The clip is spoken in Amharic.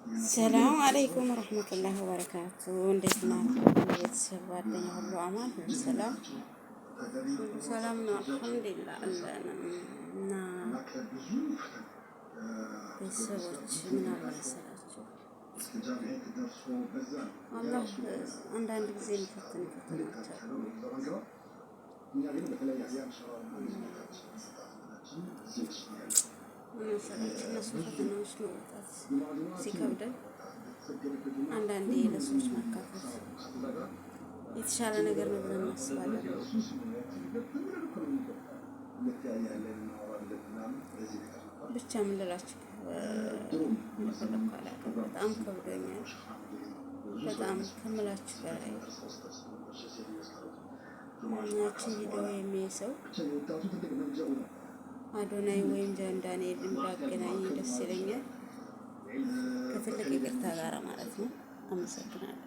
ሰላም አለይኩም ወረህመቱላሂ ወበረካቱ። እንዴት ናችሁ ቤተሰብ ጓደኛ ሁሉ አማን ሁሉ ሰላም ሁሉ ሰላም ነው፣ አልሐምዱሊላህ አለን። እና ቤተሰቦች ምን አለ መሰላችሁ፣ አላህ አንዳንድ ጊዜ የሚፈትን ፈተናዎች አሉ። መሰላችሁ እነሱ ፈተናዎች መውጣት ሲከብደን አንዳንዴ ለሰዎች ማካፈል የተሻለ ነገር ነው ብለን እናስባለን። ብቻ ምን ልላችሁ እንደፈለኩ አላውቅም። በጣም ከብዶኛል። በጣም ከምላችሁ በላይ ያችን ቪዲዮ የሚያይ ሰው አዶናይ ወይም ጃን ዳንኤልን ባገናኝ ደስ ይለኛል። ከትልቅ ይቅርታ ጋር ማለት ነው። አመሰግናለሁ።